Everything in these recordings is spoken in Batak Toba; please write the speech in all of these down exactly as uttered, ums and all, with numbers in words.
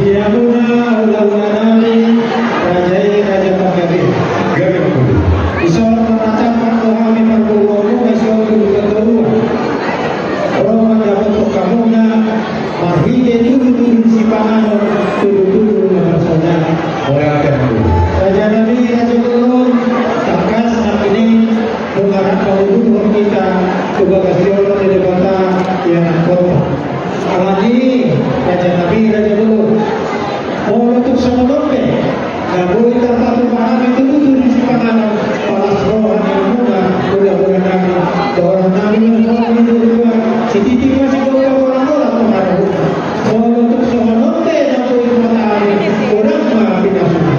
Di hamuna hulahula nami, raja i raja panggabean. Gabe ma. Dison marnatampak do hami parboruonmuna sian Situmorang Toruan. Ro mandapothon hamuna marhite tudutudu sipanganon, tudutudu na marsoada. Mauliate ma. Raja nami, raja bolon, tangkas nangkining nunga rap manguhulhon hita tu bagas joro ni Debata ianakhonta. Alani i, raja nami, raja bolon, molo tung songon on pe na boi tarpatupa hami tudutudu sipanganon, palas roha ni hamuna hulahula nami, dohonon nami ma songon i, sititi ma sigompa, bola-bola tu harabuka. Molo tung songon on pe na boi huhata hami, godang ma pinasuna.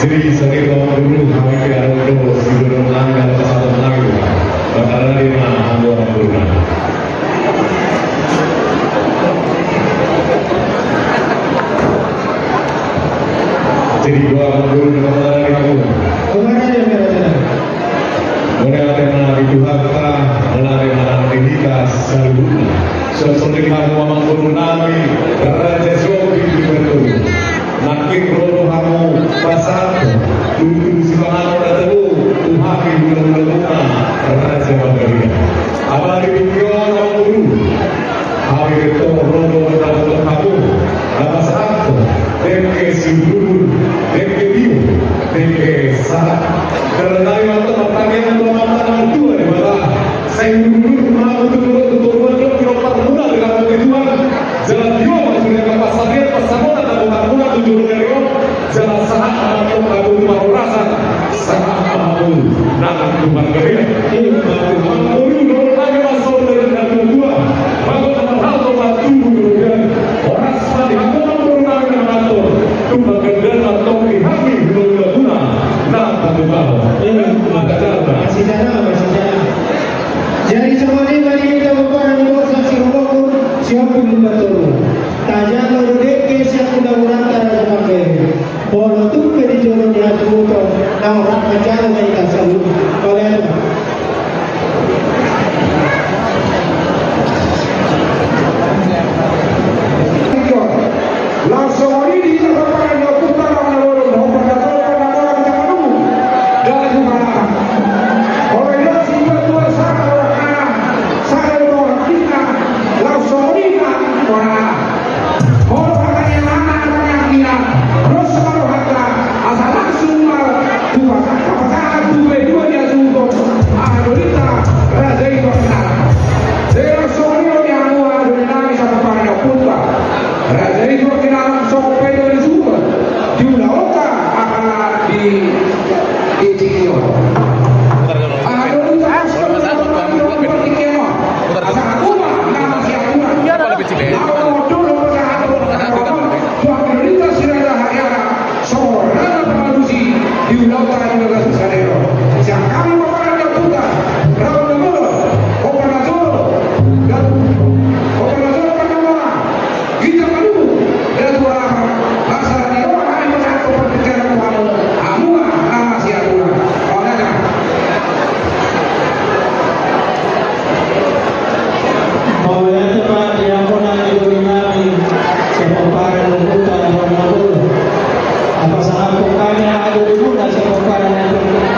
Jadi, saonari, amangboru, hami pe adong do sidohonon nami, adong pasahaton nami. Mangkatai ma hamu, amangboru. Jadi, dua, amangboru, mangkatai hamu. Mauliate ma di Tuhanta, mauliate ma di hita saluhutna. Songon i ma hamu, amangboru nami, raja Situmorang Toruan. Nangkin ro do hamu pasahathon tudutudu sipanganon na tabo tu hami hulahulamuna raja panggabean. Alani i, amangboru, hami pe ro do mandapothon hamu na pasahathon dengke siudududur, dengke tio, dengke sahat. Karena i ma antong martangiang tu Amanta na martua Debata, sai udududur ma hamu tu toruan, tu toruan, tu toruan, tu toruan, tu toruan. Jala tio ma sude angka pansarian pansamotan na botoonmuna tu joloan ni ari on. Jala sahat ma antong hamu tu parhorasan, sahat ma hamu nang tu panggabean. Ima tutu. Amangboru, dohonon nami ma songon na nidok ni natuatua: Bagot na marhalto ma tubu di robean. Horas ma di hamu, amangboru nami, na manganhon. Tung marganjang ma antong di hami hulahulamuna na patupahon. Ima tutu. Mauliate ma. Masijana, masijana. Jadi songon i ma di hita pomparan ni Borsak Sihorbohur, Sihombing Lumban Toruan. Tajalo do dengke sian hulahulanta raja panggabean. Molo tung pe di jolo ni hasuhuton, na rap manjalo ma hita saluhutna. Mauliate ma. Laos songon i di hita pomparan ni ompunta Raja Nabolon, hombar na tolu, hombar na tolu, hombar na tolu. Datu Panahan. Olo, i do sipatua sada rohana, sada rohana. Laos songon i ma rohana. Molo hata ni anak, hata ni anak, ros ma rohanta, asa langsung ma tu pasahat, pasahat tu pe dua dia tu. Aha do dita raja i tu angka anak. Laos songon i do di hamu, aha do di nami, sapomparan ni ompunta. Raja i tu angka anak, songon pe do di suhut di ulaonta, aha di, di tingki on. Aha do di suhut di tingki on. Asa hamu ma na masiakuran. Laho modom ma pasahaton. Tuan ni hita si Raja Hariara, songon raja pangalusi di ulaonta di bagasan sadari on. Sian hami pomparan ni ompunta Raja Nabolon, hombar na tolu, Datu, hombar na tolu, hombar na tolu. Hita paluhut, Datu Panahan, basa ni roha hami pasahathon partingkian tu hamu, hamu ma na masiakuran. Mauliate. Mauliate ma di hamuna na nidoli nami, sapomparan ni ompunta Raja Nabolon. Pasahathon hami ma dolimuna, sapomparan ni ompunta.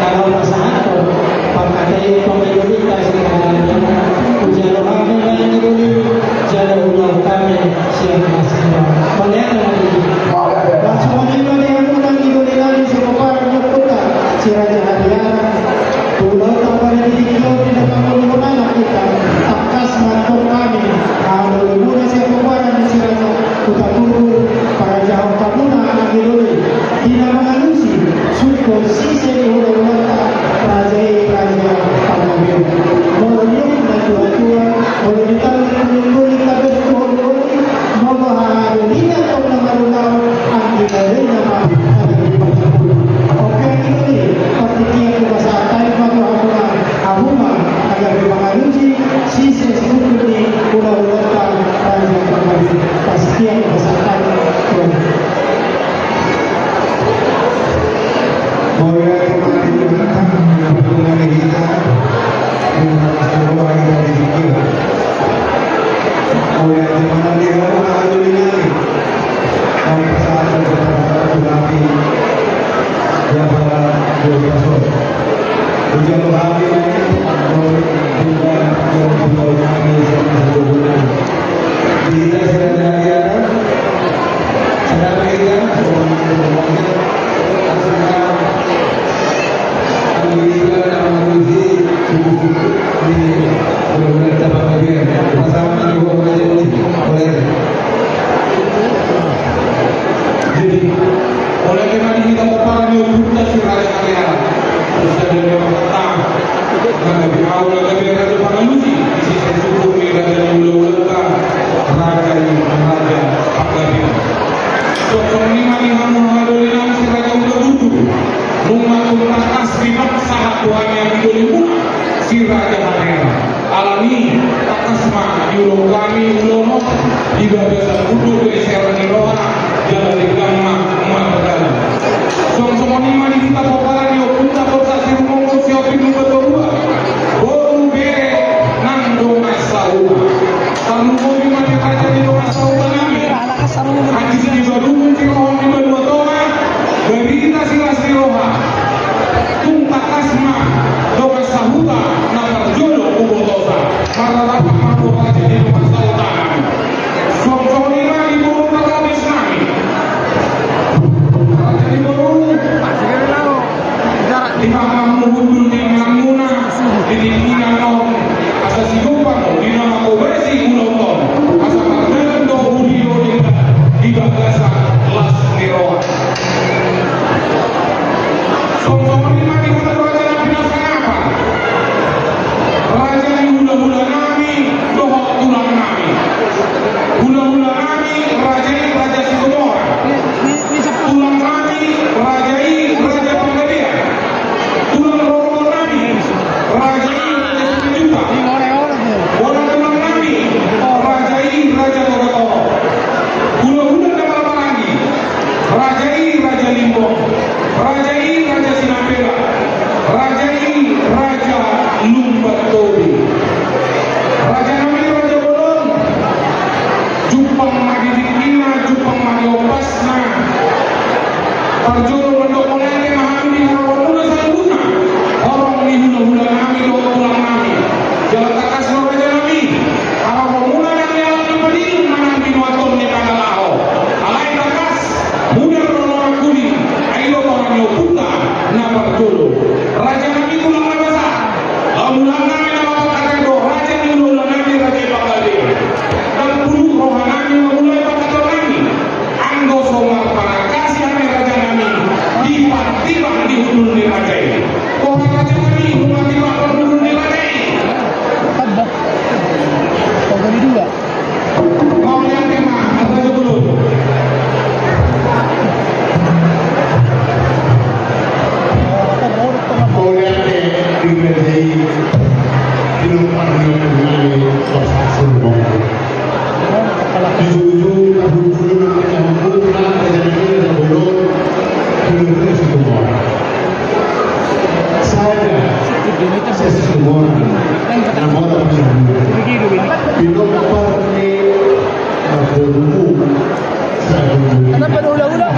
Laho pasahathon panghataion, pangidoan, sipanganon. Hujalo hami ma nidoli, jala huulahon hami sian hasina. Mauliate ma di. Mauliate. Laos songon i ma di hamuna na nidoli nami, sapomparan ni ompunta si Raja Hariara. Tu ulaonta pada di tingki on, di na mangulahon anak hita, tangkas ma antong hami, aha do dolimuna, sapomparan ni si Raja Hutagugur, parajahon hamuna, na nidoli, di na mangalusi, sungkun sise ni hulahulanta, raja i raja panggabean. Molo di on na tuatua, molo di tano na nidoli, na dos tu holi-holi, molo ha Jadi, oleh karena di hita pomparan ni ompunta si Raja Hariara, terus ada di orang pertama, na gabe au, na gabe raja pangalusi, di sisi suku ni raja ni hulahulanta, raja ni raja Panggabean. Songon i ma di hamu haha dolinami si Raja Hutagutu, nunga tung tangkas dipaksa hatuaon ni anggi dolimuna si Raja Hariara. Alani tangkas ma di ulaon nami ulaon on di bagasan hundul dohot serep ni roha, jala denggan ma mardalan. Songon i ma di hita pomparan ni ompunta Borsak Sirumonggo Sihombing Lumbantoruan, boru bere nang dongan sahuta. Tarlumobi ma di raja ni dongan sahuta nami, Anjing Sibaduhun Sirohon di Banua Tonga, barita silas ni roha. Tung tangkas ma dongan sahuta na parjolo hubotosa. Marrarapak ma tu raja ni dongan sahuta nami. Songon i ma di boru parlapis nami. Raja ni boru, di hamu hundul ni inanmuna di tingki on, asa sigopan di na mangobasi ulaon on, asa mardalan do uli do di bagasan las ni roha. Songon i ma di hita raja na pinasangap, raja ni hulahula nami dohot tulang nami. Hulahula nami, raja i Raja Situmorang. Tulang nami, raja i Raja Panggabean. Tulang rorobot nami, raja i Raja Simanjuntak. Bona tulang nami, raja i Raja Torotoro. Hulahula na marhahamaranggi, raja i Raja Limbong, raja i Raja Sinampela, raja i Raja Lumbantobi. Raja nami, raja bolon, jumpang ma di tingkina, jumpang ma di ombasna. Parjolo mandok mauliate ma hami di haroromuna saluhutna, horong ni hulahula nami dohot tulang nami. Jala tangkas do raja nami, haroromuna nang ni alang ni padiri manang binuaton ni pangalaho. Alai tangkas, mudar do na mangkuling, ai do tonga ni ompunta na parjolo. Raja nami, tulang na basa, laho mulak nami na mangkatahon do raja ni hulahula nami, raja i Panggabean. Ndang pudun roha nami mangulahon pangkatahon nami. Anggo so marpanangkasi hami raja nami, tipak-tipak di hundul ni raja i. Boha raja nami, nunga tipak parhundul ni raja i. Tamba. Kau jadi dua. Mauliate ma, raja bolon. Mauliate di raja i, di lompar ni ompu nami, Borsak Sirumonggo. Di jujur, di jujur, di jujur, di jujur, di jujur. Sada, sesi semua, na mora pinahu. Pinompar ni, na boru. Kenapa ada ulang-ulang?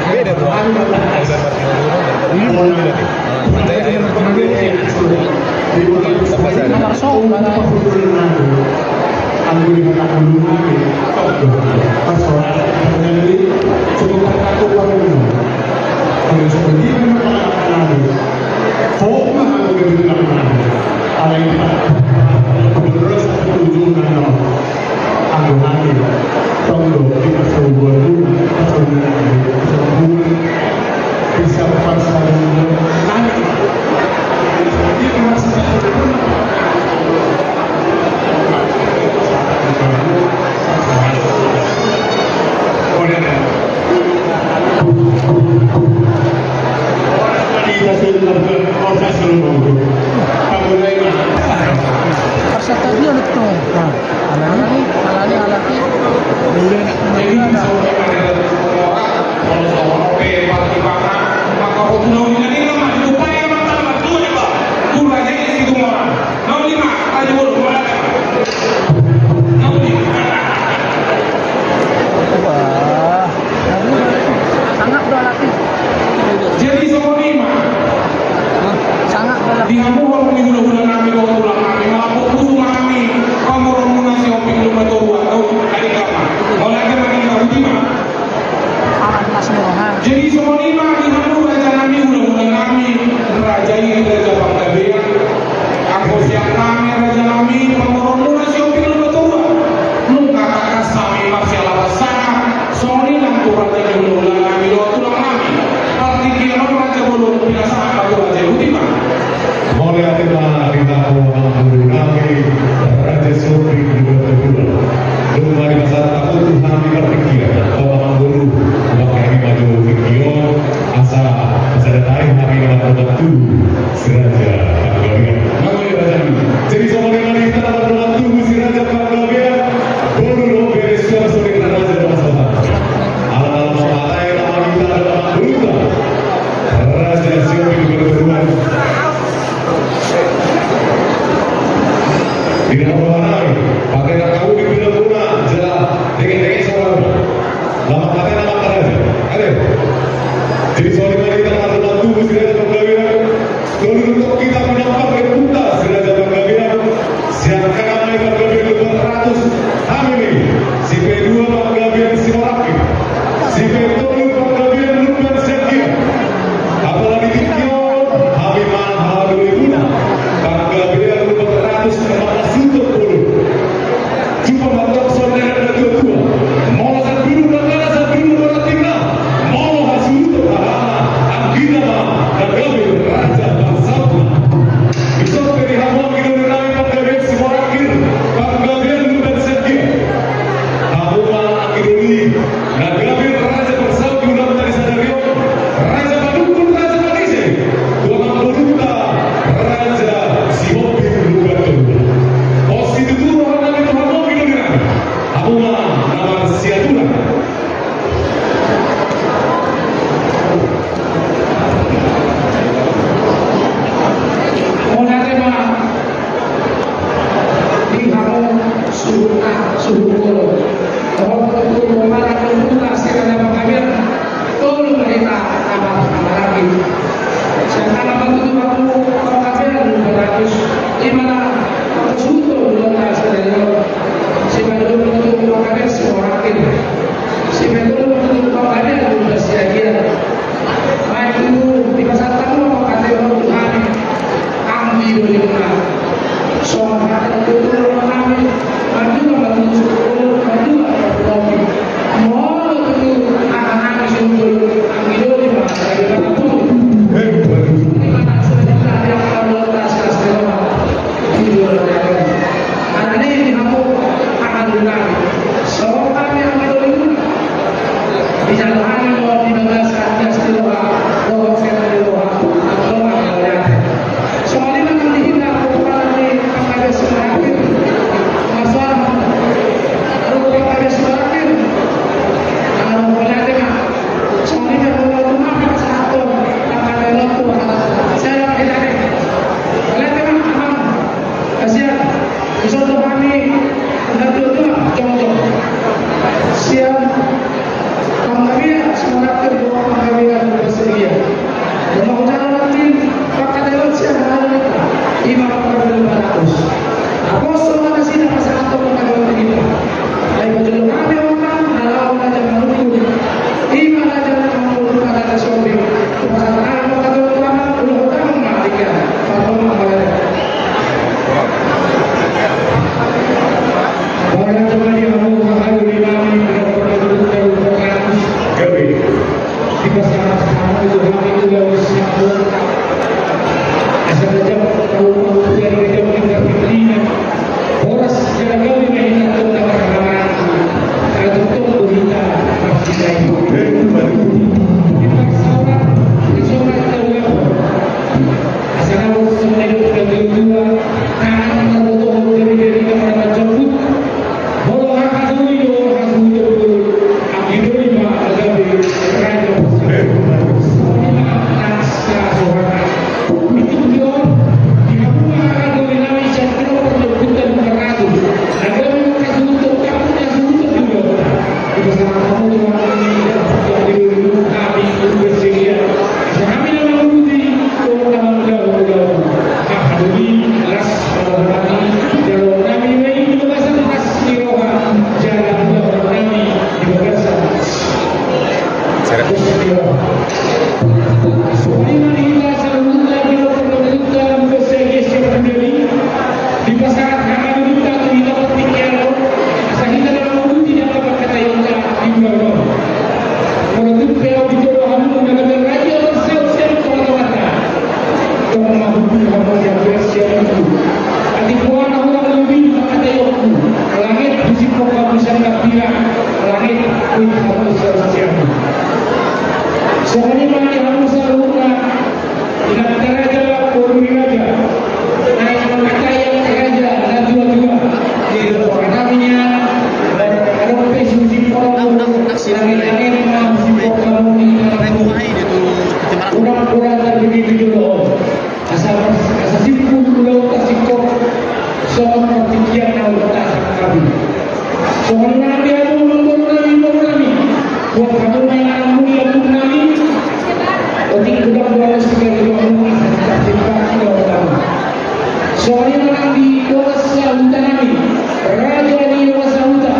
Beda, bro. Anggo nami, tong do di pasabubuan, pasabubuan, pasabubuan, bisa pasabubuan nami. Kita sudah, kita sudah. Hamu horong ni hulahula nami dohot tulang nami, malambok tubu ma hami pamoruonmuna Sihombing Lumban Toruan. Adi, mauliate ma. Mauliate ma di hita, boti ma. Jadi songon i ma di hamu raja nami, hulahula nami, raja i Raja Panggabean. Anggo sian hami raja nami, pamoruonmuna Sihombing Lumban Toruan. Nunga tangkas hami marsialapan sanga. Songon i nang tu raja ni hulahula nami dohot tulang nami. Partingkian on raja bolon, pinasahat ma tu raja i, boti ma. Mauliate ma di hamu amangboru nami, raja Sihombing Lumban Toruan. Nunga dipasahat hamu tu hami partingkian, tong amangboru, bangke hami ma jo tingki on, asa, asa sada tahi hami na mardongan tubu si Raja Panggabean. Mauliate raja nami. Jadi songon i ma di hita na mardongan tubu si Raja Panggabean. Boru do bere suang soding na raja do pasahaton. Ala ala mamatai nama hita do nama amangboruta. Raja Sihombing Lumban Toruan. Di nama roha nami, pakai rangka unik di lambuna, jala dengek-dengek suara. Nama pakai nama raja. Ayo. Jadi songon i ma di hita na mardongan tubu si Raja Panggabean. Tolu do tong hita pinampar, lembuta si Raja Panggabean. Sian kanan nai Panggabean Lumban Ratus, hami ma i. Sipaidua Panggabean Simorangkir. Sipatolu Panggabean Lumban Siagian. Apala di tingki on, hami manang hahadolimuna, Panggabean Lumban Ratus, na mangasuhut bolon. Jumpa ma tong songon nidok ni natuatua. Molo sanduduk na ngana, sanduduk do rantingna. Molo hasuhuton halana, anggina ma na gabe raja parsaulian. Dison pe di hamu anggi doli nami Panggabean Simorangkir, Panggabean Lumban Siagian. Hamu ma anggi doli na gabe raja parsaulian di ulaonta di sadari on. Raja Panungkun, raja Manise. Tu amangboruta Raja Sihombing Lumban Toruan. Pos situtu roha nami tu hamu anggi doli nami. Hamu ma na marsiaturan. Mauliate ma di hamu suhut, suhut bolon. Dohot tu hamu lembuta si Raja Panggabean. Tolu ma hita na marhahamaranggi. Sian kanan ma tutu hamu Panggabean Lumban Ratus, i ma na mangasuhut bolonta sadari on. Sipaidua ma tutu Panggabean Simorangkir. Sipatolu ma tutu Panggabean Lumban Siagian. Baik, tutu dipasahat hamu ma pangkataion tu hami anggi dolimuna. Songon hata ni tulang nami, mandula ma tutu, mandula ma tutu. Molo tutu aha nami suhut bolon, anggi doli ma, anggi doli ma tutu. Di mana sebenarnya kalau tas tas di rumah. Alani di hamu anggi doli nami. Songon hami anggi dolimuna. Dijalo hami ma di bagasan gas ni roha, dohot setan ni roha. Songon i ma nang di hita, pomparan ni Panggabean Simorangkir. Marsoara ma. Ro Panggabean Simorangkir. Ro, mauliate ma. Songon i ma, mauliate ma, pasahathon pangkataion tu hami. Sian hami. Mauliate ma, amang. Hasian, dison do hami natuatua jongjong. Sian Panggabean Simorangkir dohot Panggabean Lumban Siagian. Molo hujalo nanti pangkataion sian hami, i ma Panggabean Lumban Ratus. Aposto ma nasida pasahathon pangkataion tu hita. Ai pajolo hami, amang, na laho Raja Manungkun. I ma raja na mangolu, raja Sihombing. Pasahat hami pangkataion tu amang, ulaon damang ma tingki. Mauliate ma di hamu anggi doli nami, pinompar ni Tuhan, Tuhan Yesus. Gabe. Dipasahat hamu tu hami ulaon sian Tuhan. Asa gajap tahu-tahu Atik boha na hurang lobi ni pangkataionku, langit husiphon hamu sian na pira, langit husiphon hamu sian siamun. Songon i ma di hamu saluhutna, inanta raja, boru ni raja, naeng mangatai raja na tuatua. Jadi dohononnami nian, adong pe husiphon hamu, langit-langit ma husiphon hamu di na tuatua. Unang pola tarbege tu jolo on. Asa, asa simpul ulaonta singkop songon partingkian na ulaonta sangkapi. Songon i ma di hamu amangborunami, borunami, buat hamu ma inanami, amangborunami. Otik godang do hamu sigaregonmu asa simpul ulaontamu. Songon i ma nang di dongan sahutanami, raja ni dongan sahuta.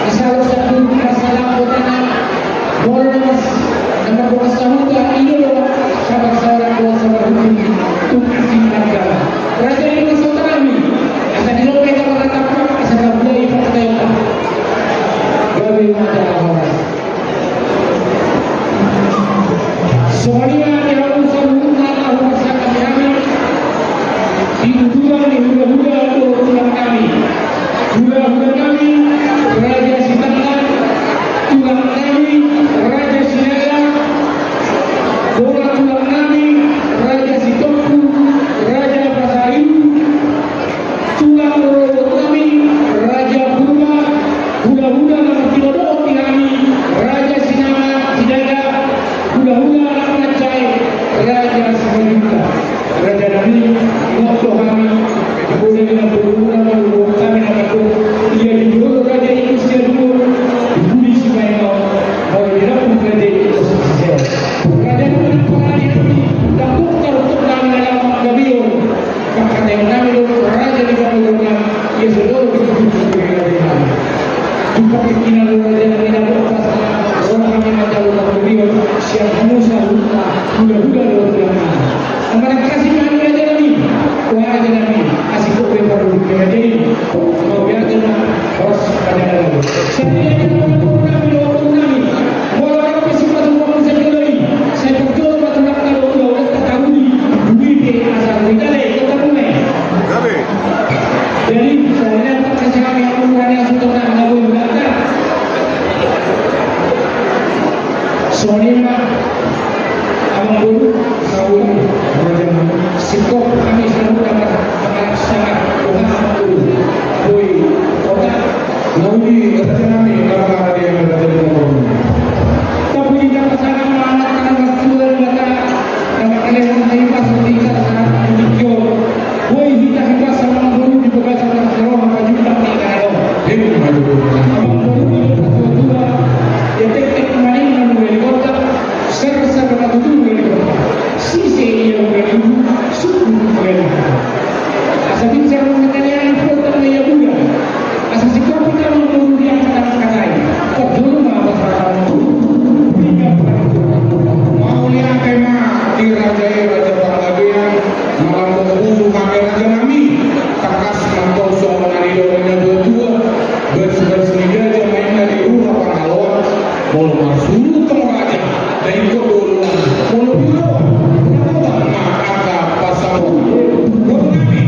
Asa ro sahat tu na sahat hotana, molo na mardongan sahuta, i do dongan sahuta, sahat tu na sahat tu na sahat. Raja ni dongan sahutanami, asa di lomo i na marnatampak, asa na bulai pangkataionta. Gabe ma jala horas. Songon i ma di hamu saluhutna na hupasahat hami, di uduran ni hulahula dohot tulangnami. Hulahulanami, Raja Sitanggang, tulangnami, Raja Sinaya, bola tulangnami, Raja Sitompu, Raja Pasaribu, tulang rorobotnami, Raja Purba, hulahula na martinodohon di hami, Raja Sinanga, Sinaga, hulahula na manjae, Raja Simanjuntak. Rajanami, ingot do hami, di bola ni amangboruna, amangboru hami na mandok, ia di jolo raja i, ia di jolo, di pudi Sipaingaon, molo di lambung raja i, ia di pudi Siseon. Rajanami, na parani hami, dapot tarotopnami na laho manggabeon. Pangkataionnami do raja ni amangboruna, ia so dolo di pudi Siseon. Tumpak kekina do rajanami na bopas, ro hami manjalo panggabeon, sian hamu saluhutna, hulahula dohot tulangnami. Manangkasi ma hami rajanami, o rajanami, asing do be parhundul ni raja i, mauliate ma, horas rajanami. Sai rajanami, amangborunami, amangborunami, molo adong pe sipatupaon sian jolo i, sai parjolo ma tulangta dohot ulaonta taruli, dui pe asa dui tale, kota mulai. Jadi, soalnya tak kasih kami amangborunami, asa tongtong na boi hulahula. Songon i ma, amangboru, saur, raja, singkop hami saluhutna, mar-, mar-, sangat, boha amangboru, boi, kota. Nauli rajanami, na marhaha di hami raja ni amangboru. Tapi di jam pasangan ma anak, anak mas tua, mata, na markalehon na ipas, di jam pasangan, di jam. Boi hita hipas amangboru di bagasan na saroha pajumpang ni na adong. Amangboru di bagasan tua-tua, ia tektek maning na mulia di kota, sar-sar na tutu mulia di kota. Sise ia mulia di ulu, suku mulia di kota. Asa binsar na kalian, kota na ia mulia. Asa singkop hita amangboru di angka na mangkatai. Parjolo ma pasahaton. Mauliate ma di raja i, raja panggabean. Malam minggu hami rajanami, tangkas mantong songon na nidok ni na tua-tua, bas-bas ni gaja ma inna di rura Pangaloan, molo marsuhut tong raja, na ingkon do oloan, molo di roa, na boban ma angka pasahaton. Borunami.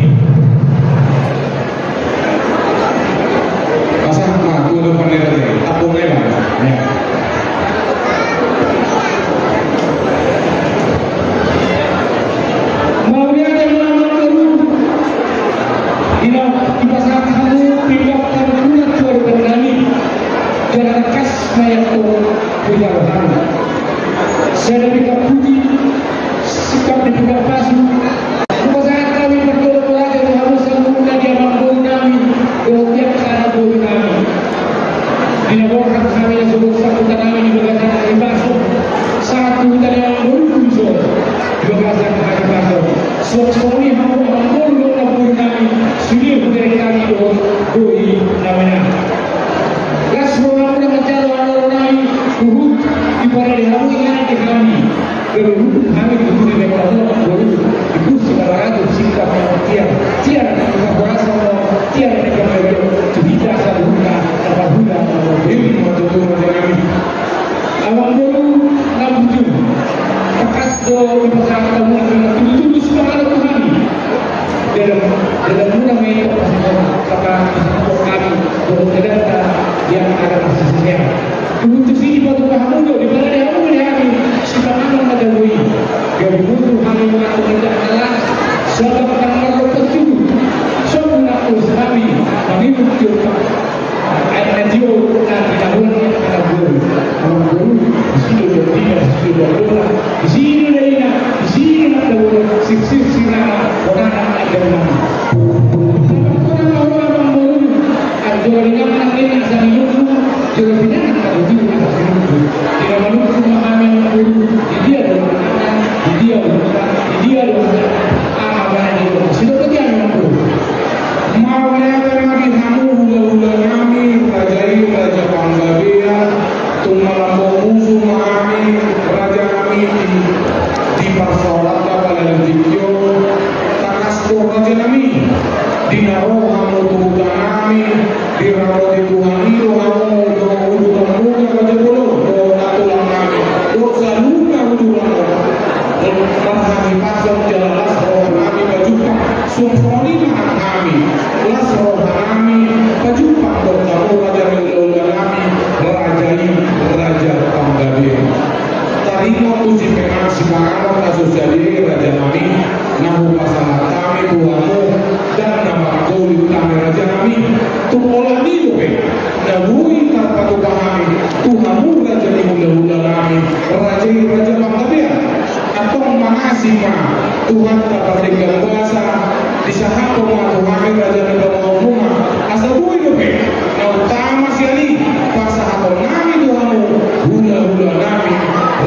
Pasahat ma tu adopan ni raja i, tampung na i ma. Mauliate ma amangboru, di na dipasahat hamu pinggan parhundul tu adopannami, jala tangkas ma i antong hujalo hami. Sada pinggan puji, sikap di pinggan pasu, hupasahat hami parjolo mauliate tu hamu saluhutna di amangborunami dohot di angka amangborunami. Di na borhat hami na so borhat hutanami di bagasan hahipason, sahat tu huta ni amangborungku dison di bagasan hahipason. Songon i hamu amangboru dohot amangborunami, sude hubereng hami dohot boi na manang. Las rohanami na manjalo hanoranami, huhut diparade hamu inganan di hami. Gabe hundul hami di hami, gabe parjolo amangboru di kursi na maratu, singkat tiar, tiar di parhorasan, tiar di panggabean, tu hita saluhutna na parhundul. Ima tutu rajanami. Amangboru na bujur, tangkas do dipasahat hamu na tudu-tudu sumangan. Sudah pinangan pada diri pada diri. Tidak menunggu menghamin guru di dia dong, di dia dong, di dia dong. Ah, apa yang dia dong? Sudah pergi anak guru. Mauliate ma di hamu hulahula nami, raja i, raja Panggabean, tung malambok musu ma hami, raja nami di, di parsaoranta pala di tingki on, tangkas do raja nami, di na ro hamu tu huta nami, diramoti Tuhan i do hamu, dohot uduran muna raja bolon, dohot na tulang nami, dohot saluhutna uduran on. Marhahipason jala las roha nami pajumpang, songon i ma hami, las roha nami pajumpang dohot hamu raja ni hulahula nami, raja i, raja Panggabean. Taringot tu sipanganon, sipanganon na so sadia i raja nami, na hupasahat hami tu hamu, ndang na margolit hami raja nami, tung olat ni i dope na boi tarpatupa hami tu hamu raja ni hulahula nami, raja i, raja Panggabean. Antong mangasi ma Tuhanta pardenggan basa, disahaphon ma tu hami raja ni pamoruon muna, asa boi dope na utama sian i pasahaton nami tu hamu hulahula nami,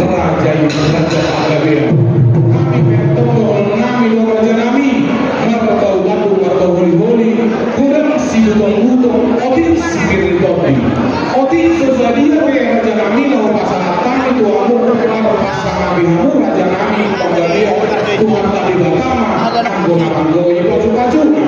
raja i, raja Panggabean. Hami pe antong dohonon nami do raja nami, marbau bandu, marbau holiholi, godang sibutong-butong, otik sipir ni tondi, otik so sadia pe raja nami na hupasahat hami tu hamu, marpasangapi hamu raja nami Panggabean, Tuhanta Debata ma anggo na manggoi pasu-pasuna.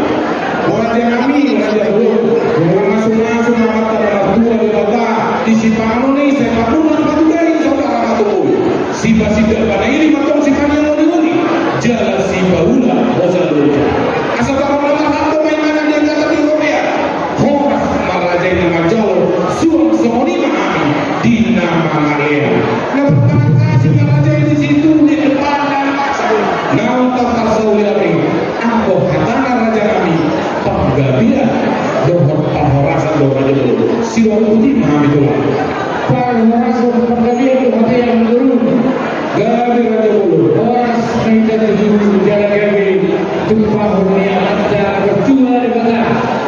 Raja nami, raja bolon, mangasumasu ma Amanta na martua Debata, di sipanganon i sai pardongan patuda i saudara na tubu i. Sipasindak panaili ma antong sipaneang oli-oli, jala sipaula hosa loja. Asa tongtong na marhata ma inganan di angka tati robean. Horas ma raja i na manjalo, suang songon i ma hami di na mangalean. Na berterima kasih ma raja i di situ di depan na masa. Naung taparsaulian i, anggo hatana raja nami, Panggabean dohot parhorasan do raja bolon. Siroha putih ma hami tulang. Parhorasan Panggabean do hami tulang. Gabe raja bolon, horas ma hita tutu jala gabe tumpahon ni Amanta Martua Debata,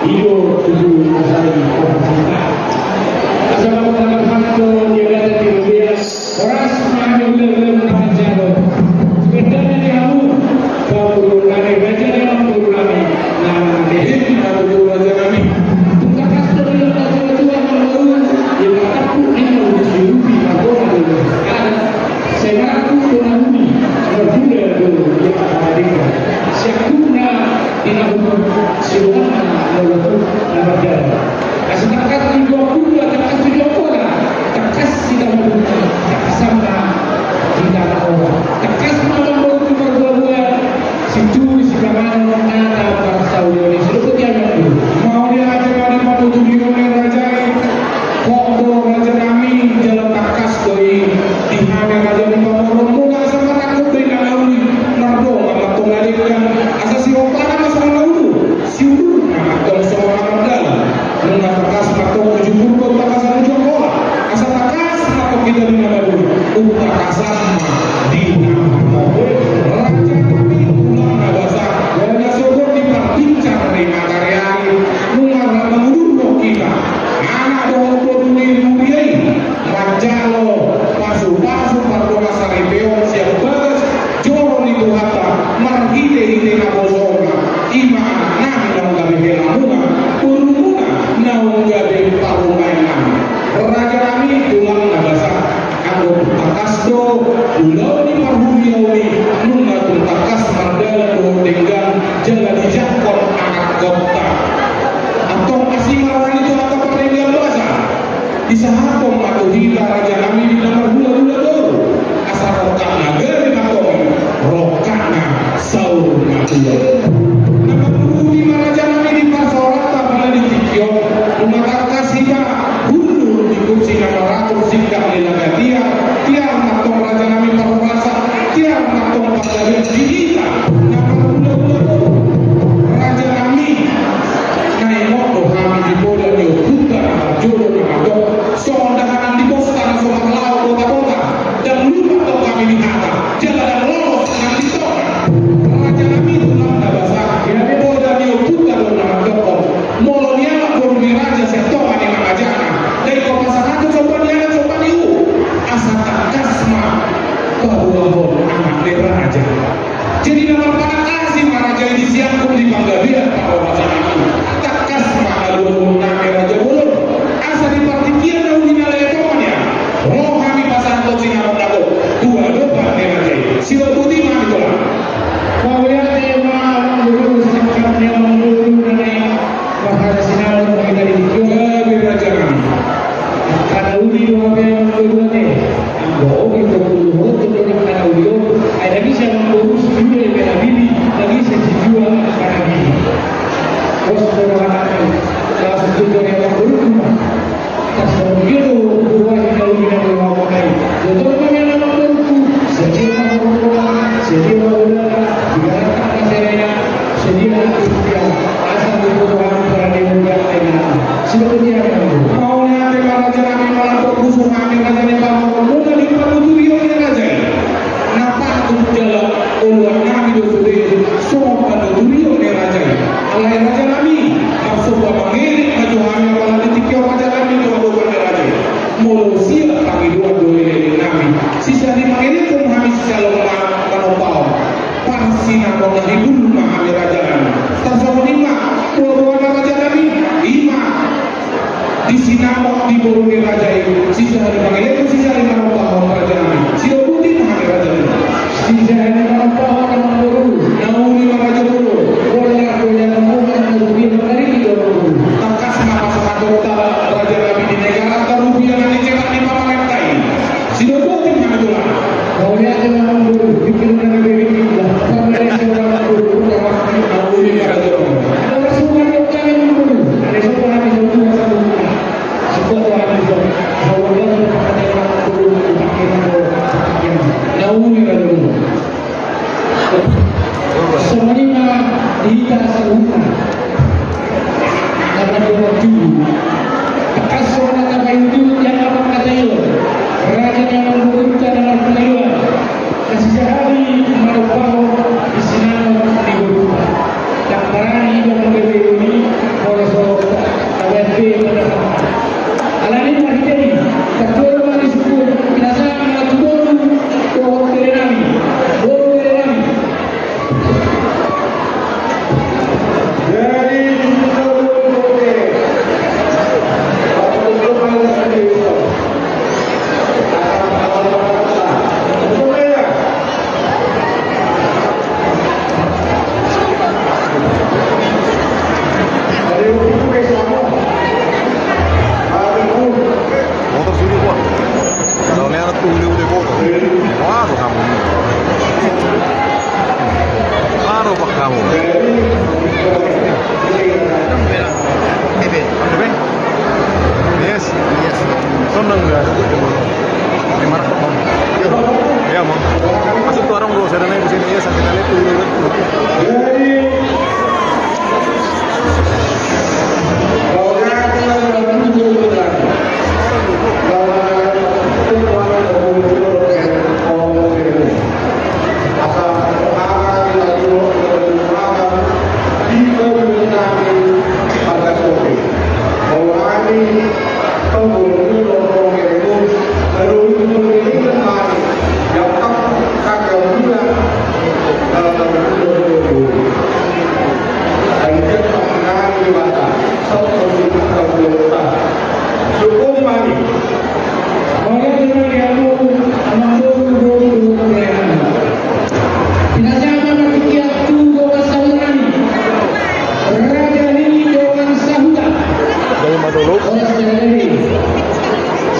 i do tutu asa i parsinta. Asa mangkatahon di angka tati robean, horas ma hami hulahula na manjalo. Pendana ni hamu, pamoruon nami, raja ni hamu pamoruon nami, na mangalean. Raja nami. Tung tangkas do didok na tua-tua na marula, ia martampuk ninna uli siurupi, margona do adat. Sai marangkup do na uli, marguna do ia na mardenggan. Siangkupna di na hundul, sidonganna na lolo na mardalan. Asa tangkas tujuan hundul, tangkas tujuan bona, tangkas hita marhundul, tangkas ma hita na ora. Tangkas ma mamboan tu marboa-boa, situtu sipanganon na taparsaulian i. Sidok tu dia nangku. Mauliate ma di patutudion ni raja i. Hot do raja nami, jala tangkas do i di hami raja ni pamoruon muna, asa marangkup do i na uli, mardongan ma antong na denggan, asa sirompana ma songon na hundul, siudurna ma antong songon na mardalan. Nunga tangkas ma antong uju Purba, tangkasan uju Angkola, asa tangkas ma antong hita di na maduma, umtangkasan ma di na marnono. Raja nami, tulang na basa, wala sogot di parbincang ni matariari, nunga rap mangudurhon hita anak dohot boru ni huria i, manjalo pasu-pasu pardongan saripeon sian bagas joro ni Tuhanta, marhite-hite nabosona, i ma anak nami naung gabe helamuna, borumuna naung gabe parumaennami. Raja nami, tulang na basa, anggo tung tangkas do ulaon ni parhuria on i, nunga tung tangkas mardalan dohot denggan, jala dijangkon anakkonta. Antong asi ma roha ni Tuhanta pardenggan basa. Disahaphon ma tu hita raja nami di na marhula-hula toru, asa rongkapna gabe ma antong i, rongkapna saur matua. Na manggurupi ma raja nami di parsaoranta pala di tingki on, nunga tangkas hita hundul di kursi na maratur singkat ni lagatia, tiar ma antong raja nami parhorasan, tiar ma antong panggabean di hita na marhula-hula toru. Raja nami, na ingot do hami di poda ni ompunta na marjolo na mandok, songon dahanan di bosta na so marlaok bota-bota, ndang lupa do hami di hata, jala ndang lolos nang di tona. Raja nami, tulang na basa, Dia asa dibutuhkan para dia. Sudah dia. Mauliate ma raja nami, molo tung husung hami raja ni pamoruonmuna di panuturion ni raja i. Na patut jala oloan nami do sude songon panuturion ni raja i. Alai raja nami, marsomba mangelek ma jo hami, apala di tingki on raja nami, tu adopan ni raja i. Molo siap pangidoan do elek nami, sisari mangelekhon hami sisalo ma-, manompahon. Parsinamot na hibul ma hami raja nami. Tarsongon i ma, boaboana raja nami, i ma di sinamot di boru ni raja i, sisari mangelekhon sisari manompahon raja nami. Sidok boti ma hami raja nami. Sisari manompahon amang boru. Na uli ma raja boru. Bola bola na mohan na rubi na marigi do boru. Tangkas ma pasahatonta raja nami di negaranta rupiah na dicetak ni pamarenta i. Sidok boti ma hami tulang. Mauliate ma amang boru, bikin na bebek indah. Pamereng seorang boru, punya wakil. Na uli ma raja boru. Ada suka dia kami amang boru. Ada suka hami suka satu. Suka tu hami suka. Suka tu hami suka. Na uli ma raja boru. Songon i ma di hita saluhutna. Karna dohot julu. Tangkas songon na tapaintutu di angka pangkataion. Raja ni amang borunta na marpangaidoan. Na sisahali manompahon di sinamot ni borunta. Ndang barani iba manggabeon i, molo so tabaen be pendapat. Alani marhite i, tardua ma di sungkun, pinasahat ma tu boru, dohot bere nami, boru bere nami. Jadi, di situ boru bere. Apa itu? Motor sudah, Pak. Kalau merah tuh, udah, udah, motor. Wah, tuh kamu. Aro, Pak, kamu. Ebe. Ebe? Yes. Yes. Sonang nggak? Lima ratus, Bang. Iya, Bang. Iya, Bang. Masuk tuh orang, Bro. Saya nanya di sini, ya, sakit kali tuh. Pinasahat ma tingki on tu dongan sahuta nami, raja ni dongan sahuta. Jadi madolo. Oras jadi.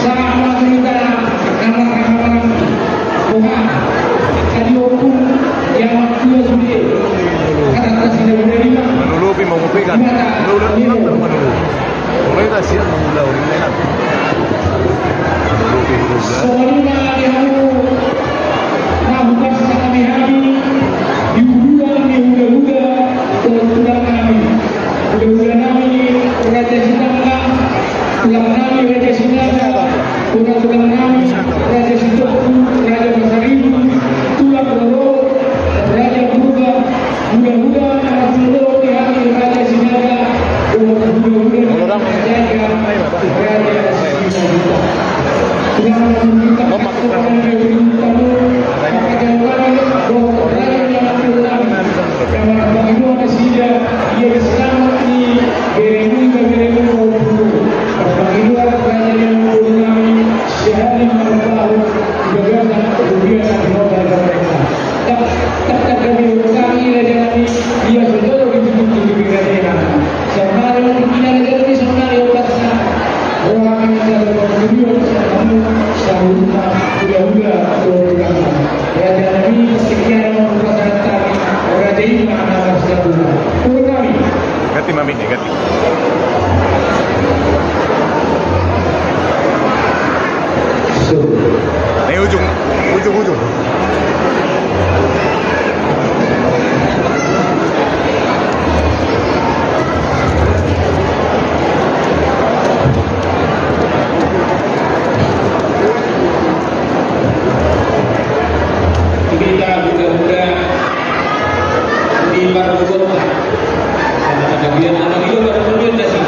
Sama cerita nama nama. Boha. Tadi opung yang tua sudah. Kata kasih dari lima. Madolo pi mau kopi kan? Madolo, madolo. Songon i ma di hamu na hupasahat hami di ulaon ni hulahula dohot tulang nami. Hulahula nami Raja Sitanggang, tulang nami Raja Sinaga, tulang-tulang nami Raja Sitopu, Raja Pasaribu, tulang Roro, Raja Purba, Hulahula na marhulahula di hami Raja Sinaga, dohot hulahula na marjaga Raja Sinaga. Tulang nami, Ganti ma mic-nya, ganti. Nih, ujung, ujung, ujung. Ibar buat. Kata-kata biar anak itu baru kemudian dah sih.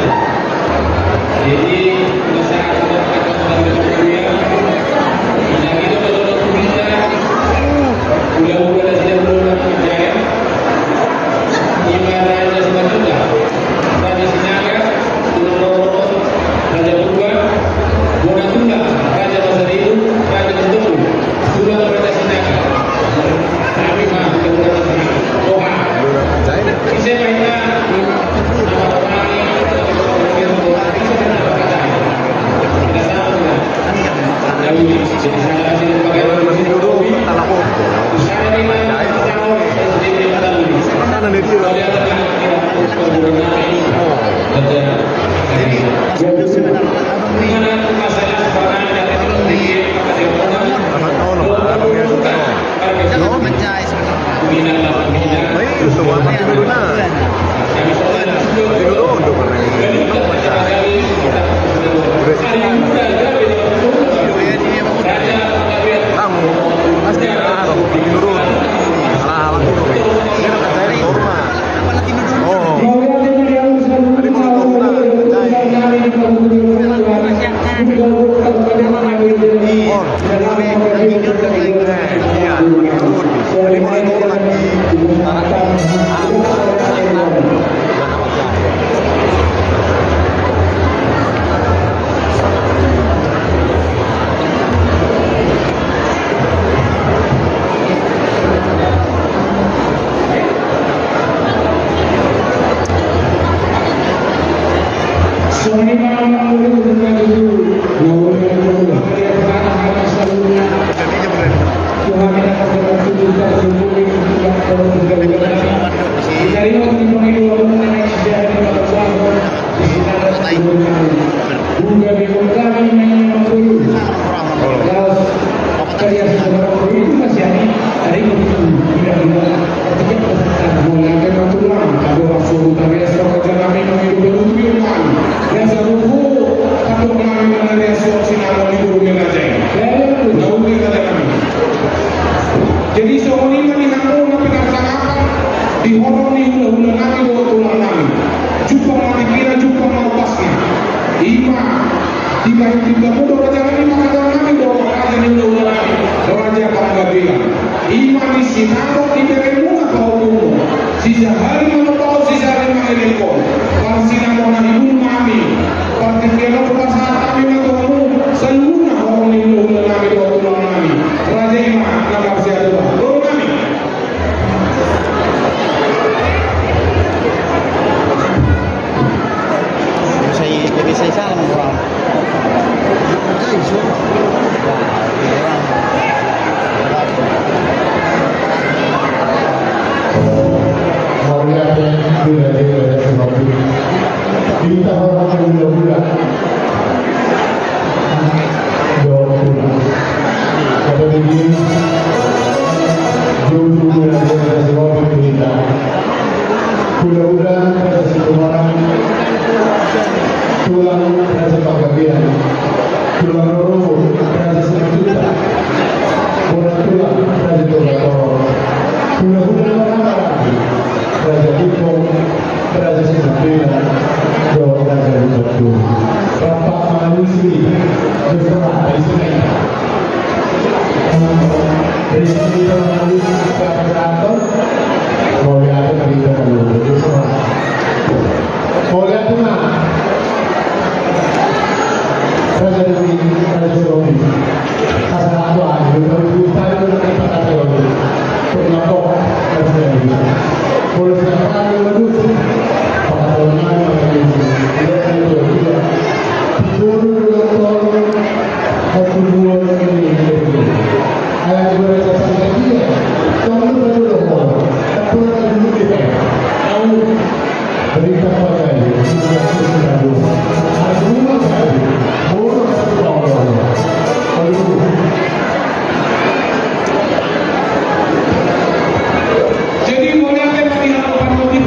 Jadi masyarakat akan kembali ke dunia. Kita kita baru bisa. Udah udah dah sih, udah udah kerja ya. Ibaratnya semacam dah. Raja Sinaga, Tulang Rorobot, Raja Purba, Bona Tulang, Raja Pasaribu, Raja Sitobu, Tulang Raja Sinaga. Kami mah, Tulang Raja Sinaga. Oha. Ise ma hita, nama Tuhan, kita tahu, ya. Jadi songon i ma di hamu na pinarsangapan di horong ni hulahula nami dohot tulang nami. Jumpang ma tingkina, jumpang ma umpasna. Ima di bahen tingkina do raja nami, mangkatai nami do raja ni hulahula nami, Raja Panggabean. Ima di sinamot di beremuna pahompumuna. Sisahali manopot, sisahali mangelek. Parsinamot na hibul ma hami. Partingkian on pasahat hami ma tu hamu saluhutna horong ni hulahula nami dohot tulang nami. Raja i ma na marsiadopan. Boru nami. Bisa i, bisa i salam, Bang. Mauliate, mauliate, mauliate. Hita horong ni hulahula. Dohot tulang. Kata dengki, jujur, mauliate, mauliate, hita. Hulahula Raja Situmorang, tulang Raja Panggabean, tulang rorobot Raja Simanjuntak, bona tulang Raja Tongatoro, hulahula na marhaha, Raja Ipong, Raja Sinambela, dohot Raja Lumbantu. Rap mangalusi, berserah, isi. Jadi, kita mengalusi, kita berserah. Mauliate ma di hita saluhutna. Mauliate ma. Raja Dudi, Raja Sulami. Asa aku aja, tapi kita itu nanti pakai lagi. Pernah kok, Raja Dudi. Boleh siapa yang lulus? Pakai lagi, pakai lagi. Dia kan itu, dia. Dulu, dulu, dulu. Aku dua ini, ini. Ala dua ratus sampai dia. Kamu dulu, dulu. Tapi orang dulu kita. Tahu? Berita apa tadi? Sudah, sudah, sudah. Aku dulu, tadi. Bola, satu tahun. Aduh. Jadi, mauliate ma di harapan motif